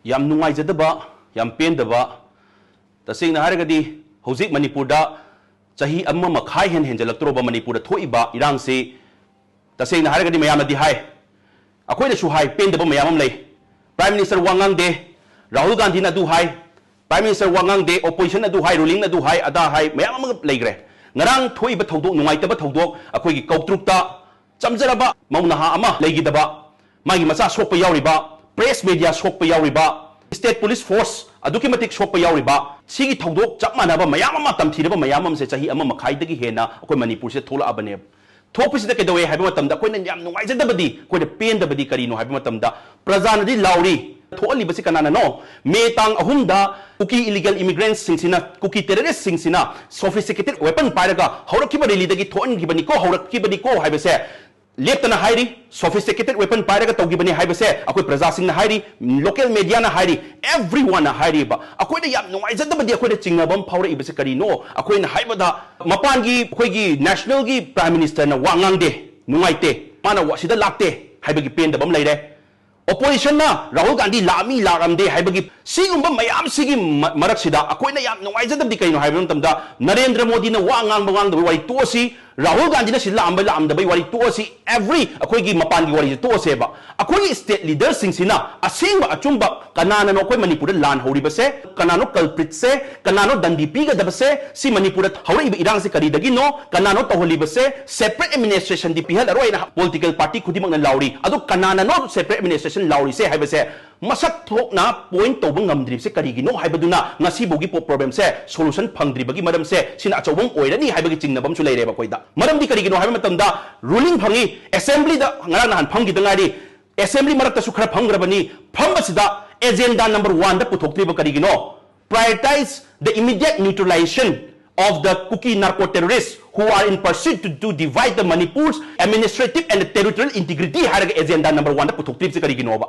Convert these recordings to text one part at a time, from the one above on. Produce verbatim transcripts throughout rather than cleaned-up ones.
ꯌꯥꯝ ꯅꯨꯡꯉꯥꯏꯖꯗꯕ, ꯌꯥꯝ ꯄꯦꯟꯗꯕ, ꯇꯁꯦꯡꯅ ꯍꯥꯏꯔꯒꯗꯤ ꯍꯧꯖꯤꯛ ꯃꯅꯤꯄꯨꯔꯗ ꯆꯍꯤ ꯑꯃ ꯃꯈꯥꯏ ꯍꯦꯟ ꯍꯦꯟꯖꯜꯂꯛꯇꯣꯔꯕ ꯃꯅꯤꯄꯨꯔꯗ ꯊꯣꯛꯏꯕ ꯏꯔꯥꯡꯁꯤ, ꯇꯁꯦꯡꯅ ꯍꯥꯏꯔꯒꯗꯤ ꯃꯌꯥꯝꯅꯗꯤ ꯍꯥꯏ, ꯑꯩꯈꯣꯏꯅꯁꯨ ꯍꯥꯏ, ꯄꯦꯟꯗꯕ ꯃꯌꯥꯝ ꯑꯃ ꯂꯩ꯫ Prime Minister ꯋꯥ ꯉꯥꯡꯗꯦ, ꯔꯥꯍꯨꯜ ꯒꯥꯟꯙꯤꯅ ꯑꯗꯨ ꯍꯥꯏ, Prime Minister ꯋꯥ ꯉꯥꯡꯗꯦ, opposition ꯑꯗꯨ ꯍꯥꯏ, ruling ꯑꯗꯨ ꯍꯥꯏ, ꯑꯗꯥ ꯍꯥꯏ, ꯃꯌꯥꯝ ꯑꯃ ꯂꯩꯈ꯭ꯔꯦ꯫ ꯉꯔꯥꯡ ꯊꯣꯛꯏꯕ ꯊꯧꯗꯣꯛ, ꯅꯨꯡꯉꯥꯏꯇꯕ ꯊꯧꯗꯣꯛ, ꯑꯩꯈꯣꯏꯒꯤ ꯀꯧꯇ꯭ꯔꯨꯛꯇ ꯆꯝꯖꯔꯕ ꯃꯧ ꯅꯍꯥ ꯑꯃ ꯂꯩꯈꯤꯗꯕ, ꯃꯥꯒꯤ ꯃꯆꯥ ꯁꯣꯛꯄ ꯌꯥꯎꯔꯤꯕ, press media ꯁꯣꯛꯄ ꯌꯥꯎꯔꯤꯕ, state police force ꯑꯗꯨꯛꯀꯤ ꯃꯇꯤꯛ ꯁꯣꯛꯄ ꯌꯥꯎꯔꯤꯕ, ꯁꯤꯒꯤ ꯊꯧꯗꯣꯛ ꯆꯞ ꯃꯥꯟꯅꯕ ꯃꯌꯥꯝ ꯑꯃ, ꯇꯝꯊꯤꯔꯕ ꯃꯌꯥꯝ ꯑꯃꯁꯦ ꯆꯍꯤ ꯑꯃ ꯃꯈꯥꯏꯗꯒꯤ ꯍꯦꯟꯅ ꯑꯩꯈꯣꯏ ꯃꯅꯤꯄꯨꯔꯁꯤꯗ ꯊꯣꯛꯂꯛꯑꯕꯅꯦꯕ꯫ ꯊꯣꯛꯄꯁꯤꯗ ꯀꯩꯗꯧꯋꯦ ꯍꯥꯏꯕ ꯃꯇꯝꯗ, ꯑꯩꯈꯣꯏꯅ ꯌꯥꯝ ꯅꯨꯡꯉꯥꯏꯖꯗꯕꯗꯤ, ꯑꯩꯈꯣꯏꯅ ꯄꯦꯟꯗꯕꯗꯤ ꯀꯔꯤꯅꯣ ꯍꯥꯏꯕ ꯃꯇꯝꯗ, ꯄ꯭ꯔꯖꯥꯅꯗꯤ ꯂꯥꯎꯔꯤ, ꯊꯣꯛꯍꯜꯂꯤꯕꯁꯤ ꯀꯅꯥꯅꯅꯣ? May ꯇꯥꯡ ꯑꯍꯨꯝꯗ ꯀꯨꯀꯤ illegal immigrants ꯁꯤꯡꯁꯤꯅ, ꯀꯨꯀꯤ terrorist ꯁꯤꯡꯁꯤꯅ sophisticated weapon ꯄꯥꯏꯔꯒ ꯍꯧꯔꯛꯈꯤꯕ rally ꯗꯒꯤ ꯊꯣꯛꯍꯟꯈꯤꯕꯅꯤꯀꯣ, ꯍꯧꯔꯛꯈꯤꯕꯅꯤꯀꯣ ꯍꯥꯏꯕꯁꯦ ꯂꯦꯞꯇꯅ ꯍꯥꯏꯔꯤ꯫ Sophisticated weapon ꯄꯥꯏꯔꯒ ꯇꯧꯈꯤꯕꯅꯤ ꯍꯥꯏꯕꯁꯦ ꯑꯩꯈꯣꯏ ꯄ꯭ꯔꯖꯥꯁꯤꯡꯅ ꯍꯥꯏꯔꯤ, local media ꯅ ꯍꯥꯏꯔꯤ, everyone ꯅ ꯍꯥꯏꯔꯤꯕ꯫ ꯑꯩꯈꯣꯏꯅ ꯌꯥꯝ ꯅꯨꯡꯉꯥꯏꯖꯗꯕꯗꯤ, ꯑꯩꯈꯣꯏꯅ ꯆꯤꯡꯅꯕ ꯑꯃ ꯐꯥꯎꯔꯛꯏꯕꯁꯦ ꯀꯔꯤꯅꯣ? ꯑꯩꯈꯣꯏꯅ ꯍꯥꯏꯕꯗ, ꯃꯄꯥꯟꯒꯤ ꯑꯩꯈꯣꯏꯒꯤ national ꯒꯤ Prime Minister ꯅ ꯋꯥ ꯉꯥꯡꯗꯦ, ꯅꯨꯡꯉꯥꯏꯇꯦ, ꯃꯥꯅ ꯋꯥ-, ꯁꯤꯗ ꯂꯥꯛꯇꯦ ꯍꯥꯏꯕꯒꯤ ꯄꯦꯟꯗꯕ ꯑꯃ ꯂꯩꯔꯦ꯫ Opposition ꯅ ꯔꯥꯍꯨꯜ ꯒꯥꯟꯙꯤ ꯂꯥꯛꯑꯝꯃꯤ, ꯂꯥꯛꯑꯝꯗꯦ ꯍꯥꯏꯕꯒꯤ ꯁꯤꯒꯨꯝꯕ ꯃꯌꯥꯝꯁꯤꯒꯤ ꯃ-, ꯃꯔꯛꯁꯤꯗ ꯑꯩꯈꯣꯏꯅ ꯌꯥꯝ ꯅꯨꯡꯉꯥꯏꯖꯗꯕꯗꯤ ꯀꯩꯅꯣ ꯍꯥꯏꯕ ꯃꯇꯝꯗ, ꯅꯔꯦꯟꯗ꯭ꯔ ꯃꯣꯗꯤꯅ ꯋꯥ ꯉꯥꯡꯕ ꯉꯥꯡꯗꯕꯒꯤ ꯋꯥꯔꯤ ꯇꯣꯛꯑꯁꯤ, ꯔꯥꯍꯨꯜ ꯒꯥꯟꯙꯤꯅ ꯁꯤꯗ ꯂꯥꯛꯑꯝꯕ ꯂꯥꯛꯑꯝꯗꯕꯒꯤ ꯋꯥꯔꯤ ꯇꯣꯛꯑꯁꯤ, every ꯑꯩꯈꯣꯏꯒꯤ ꯃꯄꯥꯟꯒꯤ ꯋꯥꯔꯤꯁꯦ ꯇꯣꯛꯑꯁꯦꯕ꯫ ꯑꯩꯈꯣꯏꯒꯤ state leader ꯁꯤꯡꯁꯤꯅ ꯑꯁꯦꯡꯕ ꯑꯆꯨꯝꯕ ꯀꯅꯥꯅꯅꯣ ꯑꯩꯈꯣꯏ ꯃꯅꯤꯄꯨꯔꯗ ꯂꯥꯟ ꯍꯧꯔꯤꯕꯁꯦ, ꯀꯅꯥꯅꯣ culprit ꯁꯦ, ꯀꯅꯥꯅꯣ ꯗꯟꯗꯤ ꯄꯤꯒꯗꯕꯁꯦ, ꯁꯤ ꯃꯅꯤꯄꯨꯔꯗ ꯍꯧꯔꯛꯏꯕ ꯏꯔꯥꯡꯁꯦ ꯀꯔꯤꯗꯒꯤꯅꯣ, ꯀꯅꯥꯅꯣ ꯇꯧꯍꯜꯂꯤꯕꯁꯦ, separate administration ꯗꯤ ꯄꯤꯍꯜꯂꯔꯣꯏꯅ political party ꯈꯨꯗꯤꯡꯃꯛꯅ ꯂꯥꯎꯔꯤ꯫ ꯑꯗꯣ ꯀꯅꯥꯅꯅꯣ separate administration ꯂꯥꯎꯔꯤꯁꯦ ꯍꯥꯏꯕꯁꯦ ꯃꯁꯛ ꯊꯣꯛꯅ point ꯇꯧꯕ ꯉꯝꯗ꯭ꯔꯤꯕꯁꯦ ꯀꯔꯤꯒꯤꯅꯣ ꯍꯥꯏꯕꯗꯨꯅ ꯉꯁꯤꯐꯥꯎꯒꯤ ꯄꯣ-, problem ꯁꯦ solution ꯐꯪꯗ꯭ꯔꯤꯕꯒꯤ ꯃꯔꯝꯁꯦ ꯁꯤꯅ ꯑꯆꯧꯕ ꯑꯃ ꯑꯣꯏꯔꯅꯤ ꯍꯥꯏꯕꯒꯤ ꯆꯤꯡꯅꯕ ꯑꯃꯁꯨ ꯂꯩꯔꯦꯕ ꯑꯩꯈꯣꯏꯗ꯫ ꯃꯔꯝꯗꯤ ꯀꯔꯤꯒꯤꯅꯣ ꯍꯥꯏꯕ ꯃꯇꯝꯗ, ruling ꯐꯪꯉꯤ, assembly ꯗ ꯉꯔꯥꯡ ꯅꯍꯥꯟ ꯐꯝꯈꯤꯗ ꯉꯥꯏꯔꯤ, assembly ꯃꯔꯛꯇꯁꯨ ꯈꯔ ꯐꯝꯈ꯭ꯔꯕꯅꯤ, ꯐꯝꯕꯁꯤꯗ agenda number one ꯗ ꯄꯨꯊꯣꯛꯇ꯭ꯔꯤꯕ ꯀꯔꯤꯒꯤꯅꯣ? Prioritize the immediate neutralization of the Kuki narco terrorists who are in pursuit to, to divide the Manipur's administrative and territorial integrity ꯍꯥꯏꯔꯒ agenda number one ꯗ ꯄꯨꯊꯣꯛꯇ꯭ꯔꯤꯕꯁꯦ ꯀꯔꯤꯒꯤꯅꯣꯕ?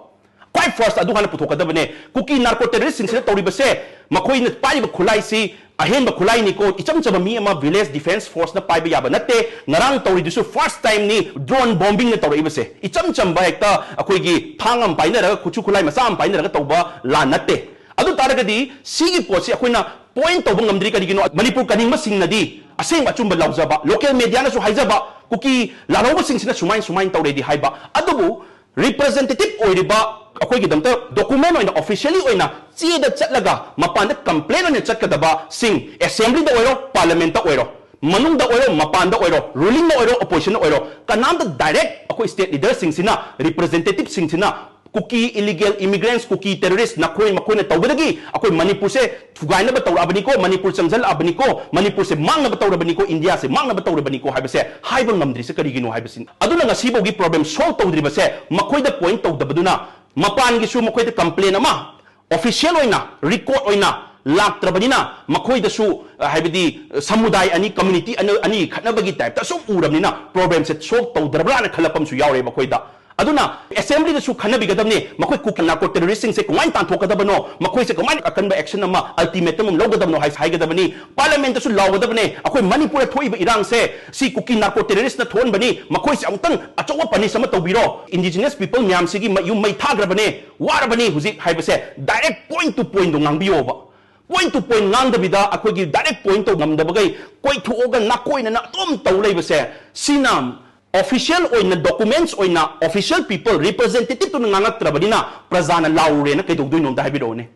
ꯈ꯭ꯋꯥꯏ first ꯑꯗꯨ ꯍꯥꯟꯅ ꯄꯨꯊꯣꯛꯀꯗꯕꯅꯦ꯫ ꯀꯨꯀꯤ narco terrorist ꯁꯤꯡꯁꯤꯅ ꯇꯧꯔꯤꯕꯁꯦ ꯃꯈꯣꯏꯅ ꯄꯥꯏꯔꯤꯕ ꯈꯨꯠꯂꯥꯏꯁꯤ ꯑꯍꯦꯟꯕ ꯈꯨꯠꯂꯥꯏꯅꯤꯀꯣ, ꯏꯆꯝ ꯆꯝꯕ ꯃꯤ ꯑꯃ village defence force ꯅ ꯄꯥꯏꯕ ꯌꯥꯕ ꯅꯠꯇꯦ꯫ ꯉꯔꯥꯡ ꯇꯧꯔꯤꯗꯨꯁꯨ first time ꯅꯤ drone bombing ꯅ ꯇꯧꯔꯛꯏꯕꯁꯦ꯫ ꯏꯆꯝ ꯆꯝꯕ ꯍꯦꯛꯇ ꯑꯩꯈꯣꯏꯒꯤ ꯊꯥꯡ ꯑꯃ ꯄꯥꯏꯅꯔꯒ, ꯈꯨꯠꯁꯨ ꯈꯨꯠꯂꯥꯏ ꯃꯆꯥ ꯑꯃ ꯄꯥꯏꯅꯔꯒ ꯇꯧꯕ ꯂꯥꯟ ꯅꯠꯇꯦ꯫ ꯑꯗꯨ ꯇꯥꯔꯒꯗꯤ ꯁꯤꯒꯤ ꯄꯣꯠꯁꯤ ꯑꯩꯈꯣꯏꯅ point ꯇꯧꯕ ꯉꯝꯗ꯭ꯔꯤ ꯀꯔꯤꯒꯤꯅꯣ? ꯃꯅꯤꯄꯨꯔ ꯀꯅꯤꯡꯕꯁꯤꯡꯅꯗꯤ ꯑꯁꯦꯡꯕ ꯑꯆꯨꯝꯕ ꯂꯥꯎꯖꯕ, local media ꯅꯁꯨ ꯍꯥꯏꯖꯕ, ꯀꯨꯀꯤ ꯂꯥꯜꯍꯧꯕꯁꯤꯡꯁꯤꯅ ꯁꯨꯃꯥꯏ ꯁꯨꯃꯥꯏꯅ ꯇꯧꯔꯦꯗꯤ ꯍꯥꯏꯕ, ꯑꯗꯨꯕꯨ representative ꯑꯣꯏꯔꯤꯕ, ꯑꯩꯈꯣꯏꯒꯤꯗꯃꯛꯇ document ꯑꯣꯏꯅ officially ꯑꯣꯏꯅ ꯆꯦꯗ ꯆꯠꯂꯒ ꯃꯄꯥꯟꯗ complain ꯑꯣꯏꯅ ꯆꯠꯀꯗꯕꯁꯤꯡ, assembly ꯗ ꯑꯣꯏꯔꯣ, parliament ꯇ ꯑꯣꯏꯔꯣ, ꯃꯅꯨꯡꯗ ꯑꯣꯏꯔꯣ, ꯃꯄꯥꯟꯗ ꯑꯣꯏꯔꯣ, ruling ꯅ ꯑꯣꯏꯔꯣ, opposition ꯅ ꯑꯣꯏꯔꯣ, ꯀꯅꯥꯝꯇ direct ꯑꯩꯈꯣꯏ state leader ꯁꯤꯡꯁꯤꯅ, representative ꯁꯤꯡꯁꯤꯅ ꯀꯨꯀꯤ illegal immigrants, ꯀꯨꯀꯤ terrorist ꯅꯈꯣꯏ ꯃꯈꯣꯏꯅ ꯇꯧꯕꯗꯒꯤ ꯑꯩꯈꯣꯏ ꯃꯅꯤꯄꯨꯔꯁꯦ ꯊꯨꯒꯥꯏꯅꯕ ꯇꯧꯔꯛꯑꯕꯅꯤꯀꯣ, ꯃꯅꯤꯄꯨꯔ ꯆꯪꯁꯤꯜꯂꯛꯑꯕꯅꯤꯀꯣ, ꯃꯅꯤꯄꯨꯔꯁꯦ ꯃꯥꯡꯅꯕ ꯇꯧꯔꯕꯅꯤꯀꯣ, ꯏꯟꯗꯤꯌꯥꯁꯦ ꯃꯥꯡꯅꯕ ꯇꯧꯔꯕꯅꯤꯀꯣ ꯍꯥꯏꯕꯁꯦ ꯍꯥꯏꯕ ꯉꯝꯗ꯭ꯔꯤꯁꯦ ꯀꯔꯤꯒꯤꯅꯣ ꯍꯥꯏꯕꯁꯤꯅꯤ꯫ ꯑꯗꯨꯅ ꯉꯁꯤꯐꯥꯎꯒꯤ problem solve ꯇꯧꯗ꯭ꯔꯤꯕꯁꯦ ꯃꯈꯣꯏꯗ point ꯇꯧꯗꯕꯗꯨꯅ, ꯃꯄꯥꯟꯒꯤꯁꯨ ꯃꯈꯣꯏꯗ complain ꯑꯃ official ꯑꯣꯏꯅ, record ꯑꯣꯏꯅ ꯂꯥꯛꯇ꯭ꯔꯕꯅꯤꯅ, ꯃꯈꯣꯏꯗꯁꯨ, ꯑ, ꯍꯥꯏꯕꯗꯤ, ꯑ, ꯁꯃꯨꯗꯥꯏ ꯑꯅꯤ, community ꯑꯅꯤ, ꯑꯅꯤ ꯈꯠꯅꯕꯒꯤ type ꯇ ꯁꯨꯝ ꯎꯔꯕꯅꯤꯅ problemꯁꯦ solve ꯇꯧꯗ꯭ꯔꯕ꯭ꯔꯥꯅ ꯈꯜꯂꯛꯄ ꯑꯃꯁꯨ ꯌꯥꯎꯔꯦ ꯃꯈꯣꯏꯗ꯫ ꯑꯗꯨꯅ assembly ꯗꯁꯨ ꯈꯟꯅꯕꯤꯒꯗꯕꯅꯤ, ꯃꯈꯣꯏ ꯀꯨꯀꯤ narco terrorist ꯁꯤꯡꯁꯦ ꯀꯃꯥꯏꯅ ꯇꯥꯟꯊꯣꯛꯀꯗꯕꯅꯣ, ꯃꯈꯣꯏꯁꯦ ꯀꯃꯥꯏꯅ ꯑꯀꯟꯕ action ꯑꯃ, ultimatum ꯑꯃ ꯂꯧꯒꯗꯕꯅꯣ ꯍꯥꯏ-, ꯍꯥꯏꯒꯗꯕꯅꯤ꯫ Parliament ꯇꯁꯨ ꯂꯥꯎꯒꯗꯕꯅꯦ, ꯑꯩꯈꯣꯏ ꯃꯅꯤꯄꯨꯔꯗ ꯊꯣꯛꯏꯕ ꯏꯔꯥꯡꯁꯦ ꯁꯤ ꯀꯨꯀꯤ narco terrorist ꯅ ꯊꯣꯛꯍꯟꯕꯅꯤ, ꯃꯈꯣꯏꯁꯦ ꯑꯃꯨꯛꯇꯪ ꯑꯆꯧꯕ punish ꯑꯃ ꯇꯧꯕꯤꯔꯣ, indigenous people ꯃꯌꯥꯝꯁꯤꯒꯤ ꯃ-, ꯌꯨꯝ ꯃꯩ ꯊꯥꯈ꯭ꯔꯕꯅꯦ, ꯋꯥꯔꯕꯅꯤ ꯍꯧꯖꯤꯛ ꯍꯥꯏꯕꯁꯦ direct point to point to ꯉꯥꯡꯕꯤꯌꯣꯕ꯫ Point to point ꯉꯥꯡꯗꯕꯤꯗ ꯑꯩꯈꯣꯏꯒꯤ direct point ꯇꯧ ꯉꯝꯗꯕꯈꯩ ꯀꯣꯏꯊꯣꯛꯑꯒ ꯅꯥꯀꯣꯏꯅꯅ ꯑꯗꯨꯝ ꯇꯧ ꯂꯩꯕꯁꯦ, ꯁꯤꯅ official ꯑꯣꯏꯅ, documents ꯑꯣꯏꯅ, official people, representative ꯇꯨꯅ ꯉꯥꯡꯉꯛꯇ꯭ꯔꯕꯅꯤꯅ ꯄ꯭ꯔꯖꯥꯅ ꯂꯥꯎꯔꯨꯔꯦꯅ ꯀꯩꯗꯧꯗꯣꯏꯅꯣ ꯑꯝꯇ ꯍꯥꯏꯕꯤꯔꯛꯎꯅꯦ꯫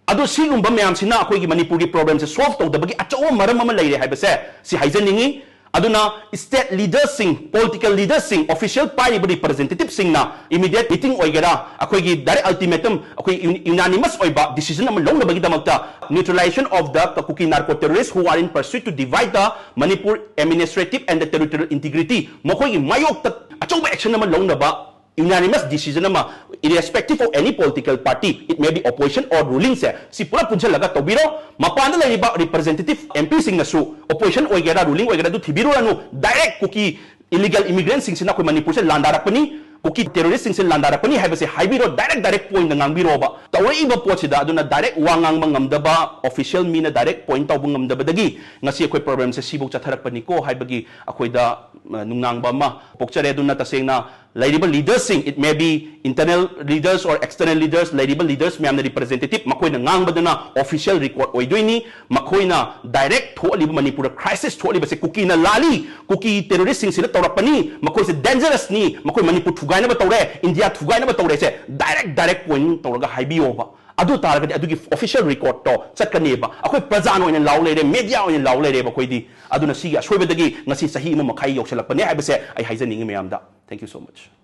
ꯑꯗꯣ ꯁꯤꯒꯨꯝꯕ ꯃꯌꯥꯝꯁꯤꯅ ꯑꯩꯈꯣꯏꯒꯤ ꯃꯅꯤꯄꯨꯔꯒꯤ problemꯁꯦ solve ꯇꯧꯗꯕꯒꯤ ꯑꯆꯧꯕ ꯃꯔꯝ ꯑꯃ ꯂꯩꯔꯦ ꯍꯥꯏꯕꯁꯦ ꯁꯤ ꯍꯥꯏꯖꯅꯤꯡꯉꯤ꯫ ꯑꯗꯨꯅ state leaderꯁꯤꯡ, political leaderꯁꯤꯡ, official ꯄꯥꯏꯔꯤꯕ representativeꯁꯤꯡꯅ immediate meeting ꯑꯣꯏꯒꯦꯔꯥ, ꯑꯩꯈꯣꯏꯒꯤ direct ultimatum, ꯑꯩꯈꯣꯏ un-, unanimous ꯑꯣꯏꯕ decision ꯑꯃ ꯂꯧꯅꯕꯒꯤꯗꯃꯛꯇ neutralization of the Kuki narco terrorists who are in pursuit to divide the Manipur administrative and the territorial integrity, ꯃꯈꯣꯏꯒꯤ ꯃꯥꯌꯣꯛꯇ ꯑꯆꯧꯕ action ꯑꯃ ꯂꯧꯅꯕ unanimous decision ꯑꯃ, irrespective of any political party, it may be opposition or rulingꯁꯦ, ꯁꯤ ꯄꯨꯂꯞ ꯄꯨꯟꯁꯤꯜꯂꯒ ꯇꯧꯕꯤꯔꯣ꯫ ꯃꯄꯥꯟꯗ ꯂꯩꯔꯤꯕ representative MPꯁꯤꯡꯅꯁꯨ, opposition ꯑꯣꯏꯒꯦꯔꯥ, ruling ꯑꯣꯏꯒꯦꯔꯥ, ꯑꯗꯨ ꯊꯤꯕꯤꯔꯨꯔꯅꯨ, direct ꯀꯨꯀꯤ illegal immigrantꯁꯤꯡꯁꯤꯅ ꯑꯩꯈꯣꯏ ꯃꯅꯤꯄꯨꯔꯁꯦ ꯂꯥꯟꯗꯥꯔꯛꯄꯅꯤ, ꯀꯨꯀꯤ terroristꯁꯤꯡꯁꯦ ꯂꯥꯟꯗꯥꯔꯛꯄꯅꯤ ꯍꯥꯏꯕꯁꯦ ꯍꯥꯏꯕꯤꯔꯣ, direct direct pointꯇ ꯉꯥꯡꯕꯤꯔꯣꯕ꯫ ꯊꯣꯛꯏꯕ ꯄꯣꯠꯁꯤꯗ꯫ ꯑꯗꯨꯅ ꯗꯥꯏꯔꯦꯛ ꯋꯥ ꯉꯥꯡꯕ ꯉꯝꯗꯕ, ꯑꯣꯐꯤꯁꯤꯌꯦꯜ ꯃꯤꯅ ꯗꯥꯏꯔꯦꯛ ꯄꯣꯏꯟꯠ ꯇꯧꯕ ꯉꯝꯗꯕꯗꯒꯤ ꯉꯁꯤ ꯑꯩꯈꯣꯏ ꯄ꯭ꯔꯣꯕ꯭ꯂꯦꯝꯁꯦ ꯁꯤꯐꯧ ꯆꯠꯊꯔꯛꯄꯅꯤꯀꯣ ꯍꯥꯏꯕꯒꯤ ꯑꯩꯈꯣꯏꯗ, ꯑ, ꯅꯨꯡꯅꯥꯡꯕ ꯑꯃ ꯄꯣꯛꯆꯔꯦ꯫ ꯑꯗꯨꯅ ꯇꯁꯦꯡꯅ ꯂꯩꯔꯤꯕ ꯂꯤꯗꯔꯁꯤꯡ, it may be internal leaders or external leaders, ꯂꯩꯔꯤꯕ ꯂꯤꯗꯔꯁ ꯃꯌꯥꯝꯅ ꯔꯤꯄ꯭ꯔꯖꯦꯟꯇꯦꯇꯤꯚ, ꯃꯈꯣꯏꯅ ꯉꯥꯡꯕꯗꯨꯅ ꯑꯣꯐꯤꯁꯤꯌꯦꯜ ꯔꯦꯀꯣꯔꯗ ꯑꯣꯏꯗꯣꯏꯅꯤ꯫ ꯃꯈꯣꯏꯅ ꯗꯥꯏꯔꯦꯛ ꯊꯣꯛꯍꯜꯂꯤꯕ, ꯃꯅꯤꯄꯨꯔꯗ ꯀ꯭ꯔꯥꯏꯁꯤꯁ ꯊꯣꯛꯍꯜꯂꯤꯕꯁꯦ ꯀꯨꯀꯤꯅ ꯂꯥꯜꯂꯤ, ꯀꯨꯀꯤ ꯇꯦꯔꯣꯔꯤꯁ꯭ꯠꯁꯤꯡꯁꯤꯅ ꯇꯧꯔꯛꯄꯅꯤ, ꯃꯈꯣꯏꯁꯦ ꯗꯦꯟꯖꯔꯁꯅꯤ, ꯃꯈꯣꯏ ꯃꯅꯤꯄꯨꯔ ꯊꯨꯒꯥꯏꯅꯕ ꯇꯧꯔꯦ, ꯏꯟꯗꯤꯌꯥ ꯊꯨꯒꯥꯏꯅꯕ ꯇꯧꯔꯦꯁꯦ ꯗꯥꯏꯔꯦꯛ, ꯗꯥꯏꯔꯦꯛ ꯄꯣꯏꯟꯠ ꯇꯧꯔꯒ ꯍꯥꯏꯕꯤꯌꯣꯕ꯫ ꯑꯗꯨ ꯇꯥꯔꯒꯗꯤ ꯑꯗꯨꯒꯤ ꯑꯣꯐꯤꯁꯤꯌꯦꯜ ꯔꯦꯀꯣꯔꯗꯇꯣ ꯆꯠꯀꯅꯦꯕ꯫ ꯑꯩꯈꯣꯏ ꯄ꯭ꯔꯖꯥꯅ ꯑꯣꯏꯅ ꯂꯥꯎ ꯂꯩꯔꯦ, ꯃꯦꯗꯤꯌꯥ ꯑꯣꯏꯅ ꯂꯥꯎ ꯂꯩꯔꯦꯕ ꯑꯩꯈꯣꯏꯗꯤ꯫ ꯑꯗꯨꯅ ꯁꯤꯒꯤ ꯑꯁꯣꯏꯕꯗꯒꯤ ꯉꯁꯤ ꯆꯍꯤ ꯑꯃ ꯃꯈꯥꯏ ꯌꯧꯁꯜꯂꯛꯄꯅꯦ ꯍꯥꯏꯕꯁꯦ ꯑꯩ ꯍꯥꯏꯖꯅꯤꯡꯉꯤ ꯃꯌꯥꯝꯗ꯫ Thank you so much꯫